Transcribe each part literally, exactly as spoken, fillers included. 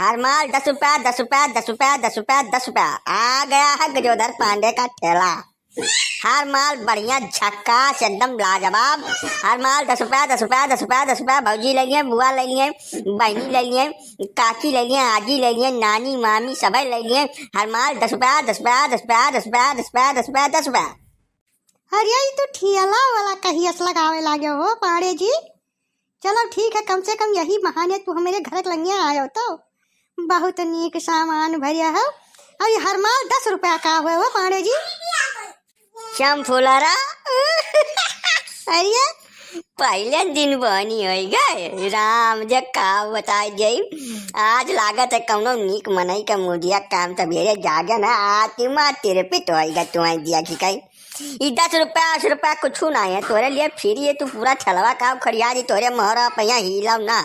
हर माल दस रुपया, दस रुपया, दस रुपया, दस रुपया, दस रुपया। आ गया है गजोधर पांडे का ठेला। हर माल बढ़िया, झक्कास, एकदम लाजवाब। हर माल दस रुपया, दस रुपया, दस रुपया, दस रुपया। भौजी ले लिए, बुआ ले लिए, बहनी ले लिए, काकी ले लिए, आजी ले लिए, नानी, मामी, सबै ले लिए। हर माल दस रुपया, दस रुपया, दस रुपया, दस रुपया, दस रुपया, दस रुपया, दस रुपया। अरे, ई तो ठेला वाला कहियस लगावे लागे हो, पांडे जी। चलो, ठीक है, कम से कम यही बहाने तू हमरे घर के लंगिया आयो तो। बहुत नीक सामान भरिया है। और ये हर माल दस रुपया का हुए हो, पांडे जी? श्याम फुलरा। अरे, पहिले दिन बनी होई गए। राम जे का बताई जाई। आज लागत है कौनो नीक मनई का मुदिया काम तबेरे जागे ना, आत्मा तिरपित होई गए तुम्हें दिया कि कहीं। ई दस रुपया, अस्सी रुपया कुछु ना है तोरे लिए, फिर ये तू पूरा ठेलवा का उखड़िया दी, तोरे मोहरा पे यहाँ हिलाव ना।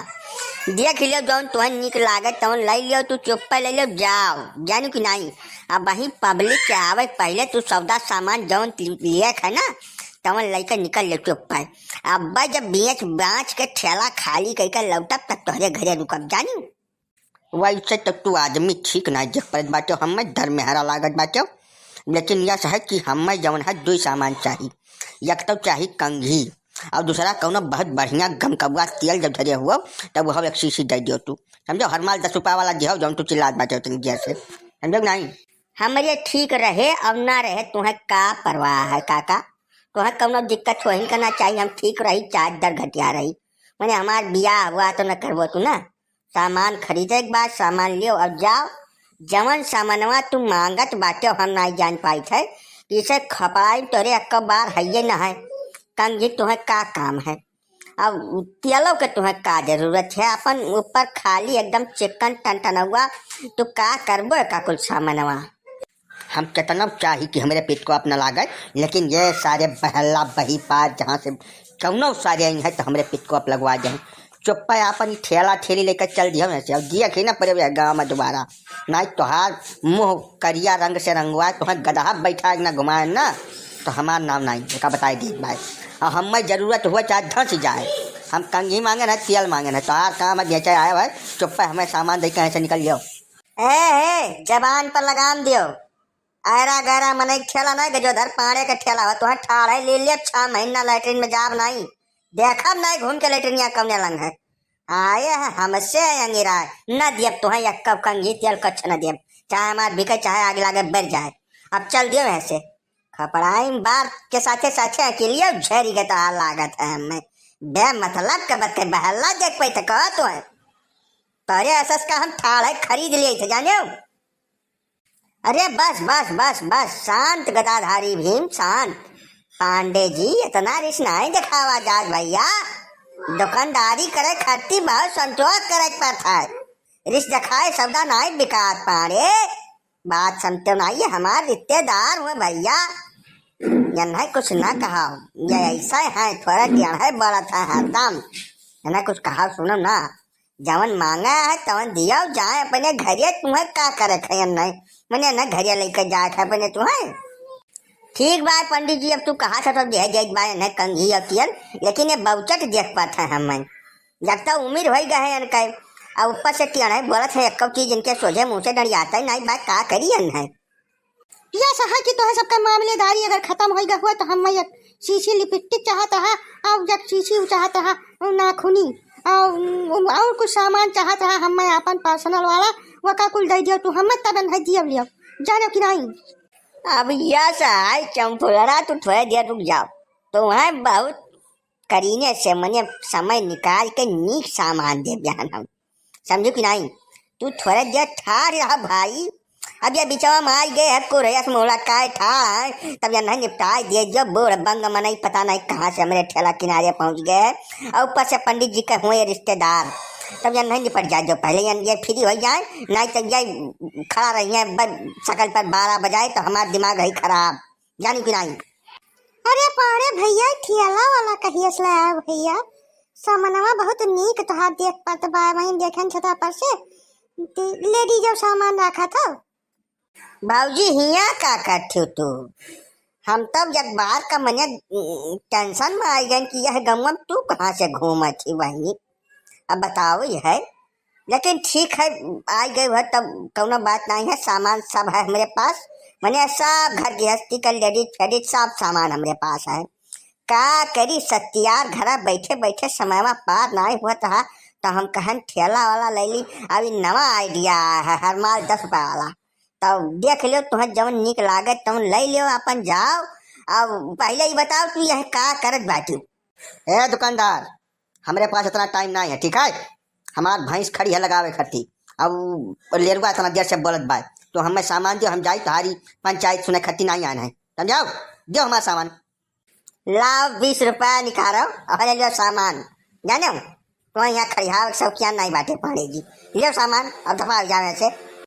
देख लियो, जौन तोहन नीक लागे, तौन ले लियो, तू चुप्पे ले लियो, जाओ, जानू कि नाहीं? अब वहीं पब्लिक के आवे पहिले तू सौदा सामान जौन लेक है ना, तौन लेके निकल लियो चुप्पे। अब जब बेच बाच के ठेला खाली कइके लौटब, तब तोहरे घरे रुकब, जानू? वैसे तो तू आदमी ठीक ना देख पड़त बाटे, हमें धर्मेहरा लागत बाटे, लेकिन यह है कि हमें जौन है दुई सामान चाही, एक तो चाही कंघी और दूसरा कौनो बहुत बढ़िया गमकौआ तेल जब धरे हुआ तब वह एक शीशी दे दियो तू, समझो? हर माल दस रुपया वाला दिहो जौन तू चिल्लात बाटे उतनी देर से, समझो कि नाहीं? हमरे ठीक रहे और ना रहे, तुहें का परवाह है काका? तुहें कौनो दिक्कत होही का ना चाहिए, हम ठीक रही, चार दर घटिया रही। मने हमार बियाह हुआ तो न करबो तू ना। सामान खरीदे के बाद सामान लियो और जाओ। जवन सामानवा तू मांगत बाटे हम नाई जान पाइत है, इसे खपाई तोरे एक बार हइये न है। कंघी तुहें का काम है? अब तेलों के तुहें का जरूरत है? अपन ऊपर खाली एकदम चिकन टनटनौआ, तू का करबो का कुल सामानवा? हम केतना चाही कि हमरे पेट को अपना लागत, लेकिन ये सारे बहला बही पार जहाँ से कौनो सारे आई हैं तो हमरे पेट को अप लगवा जाए। चुप्पा आपन ठेला ठेली लेकर चल दिया वैसे, अब दिया कि ना पड़े गाँव में दोबारा, नाहीं तोहार मुँह करिया रंग से रंगवा, तोहार गदहा बैठा ना घुमाए ना, तो हमार नाम नाहीं, एका बताए दीत भाई। और हमें जरूरत हुआ चाहे धंस जाए, हम कंघी मांगे ना, तेल मांगे ना, तोहार काम है बेचे आए भाई, चुप्पा हमें सामान दे के ऐसे निकल जाओ। ए, ए, जबान पर लगाम दियो। ऐरा गैरा मनई के ठेला नाहीं, गजोधर पांड़े के ठेला हो। तुहें ठाढ़े ले लेब, छह महीना लैट्रिन में जाब नाहीं, देखब नाहीं घूम के लैट्रिनिया कौने लंग है। आए है हमसे अंगिराए, न दियब तुहें एक कप कंघी तेल कच्छ न दियब, चाहे हमार बिके चाहे आग लागे बर जाए। अब चल दियो यहाँ से। खपड़ाई बार के साथे साथे अकेलियो झरी के तोहार लागत है हमें। बेमतलब के बात के बहला देख पाई तो कहो तुहें। तोरे एसएस का हम ठाढ़े खरीद लिए थे, जाने हो? अरे बस, बस, बस, बस, शांत गदाधारी भीम, शांत। पांडे जी, इतना रिस नाहीं दिखावा जात भैया। दुकानदारी करे खातिर बहुत संतोष करे के पड़त है। रिस दिखाए सौदा नाहीं बिकात पांडे। बात समझते नाहीं, हमार रिश्तेदार हुए भैया। यन्हे कुछ ना कहा, ये ऐसा है, थोड़ा टेढ़े बोलत है हरदम। यन्हे कुछ कहा सुनो ना। जवन मांगा है तवन दियो, जाए अपने घरे, तुहें का करे खयन नहीं, मने न घरे लेके जाए थे अपने तुहें। ठीक बा पंडित जी, अब तू कहा था तो दे जाए बा न कंघी और तेल, लेकिन ये बहुचट देख पात है हम, जब तक उम्र हो गए है इनका, और ऊपर से टेढ़े बोलत है, एक चीज इनके सोझे मुंह से डरियाता ही नहीं बा, का करी है? यस है कि तोहे सबका मामलेदारी अगर खतम होई गए हुआ तो हम एक शीशी लिपस्टिक चाहत रहा, और एक शीशी उ चाहत रहा, उ नाखूनी, और, और कुछ सामान चाहत रहा, हम आपन पर्सनल वाला, वो का कुल दे दियो तू, हम तब नहीं दियो लियो, जानो कि नहीं? अब यस है चंपुलरा, तू थोड़े देर रुक जाओ, तो वहाँ बहुत करीने से मने समय निकाल के नीक सामान दे बिहान हम। समझू कि नहीं? तू थोड़े देर ठाड़ रहा भाई। अब ये बिचवा में आई गए है कोरैया से मुलाकात है, तब ये नहीं निपटाए दिए जो बूढ़ बंग मनई पता नहीं कहाँ से हमरे ठेला किनारे पहुँच गए हैं। और ऊपर से पंडित जी के हुए रिश्तेदार, तब ये नहीं निपट जाए जो पहले ये, ये फ्री हो जाए, नहीं तो ये खड़ा रही है बस शकल पर बारह बजाए तो हमारा दिमाग है खराब। जानी कि नाहीं? अरे पाड़े भैया, ठेला वाला कहियस ले आए भैया, सामानवा बहुत नीक तोहार देख पात बा, वहीं देखेन छता पर से लेडीज सामान रखा था। बाबूजी, हिया का करत हो तू? हम तब एक बार का मने टेंशन में आई गए कि यह गमवा में तू कहाँ से घूमत ही वहीं। अब बताओ यह लेकिन ठीक है, आ गए हो तब कौनो बात नहीं है, सामान सब है हमरे पास, मने सब घर गृहस्थी का लेडीज फेडीज सब सामान हमरे पास है। का करी सत्यार, घरा बैठे बैठे समयवा पार नाई हुआ था, तो हम कहन ठेला वाला ले ली। अभी नवा आइडिया है, हर माल दस रुपया वाला। तो देख लियो, तुम्हें जौन निक लागे तौन ले लियो, अपन जाओ। अब पहले ही बताओ, तू यह का करत बाटू? ए दुकानदार, हमरे पास इतना टाइम नहीं है, ठीक है? हमार भैंस खड़ी है लगावे खत्ती, अब लेरुआ इतना देर से बोलत बा, तो हमें सामान दियो, हम जाई, तुम्हारी पंचायत सुने खत्ती नहीं आन है, समझाओ, दियो हमारा सामान। लाओ, बीस रुपया निकालो, अब ले लियो सामान। जाने हो, तो यहाँ खड़ियाव शौकिया नहीं बाटे पड़ेगी। लियो सामान, अब दफा हो जावे से।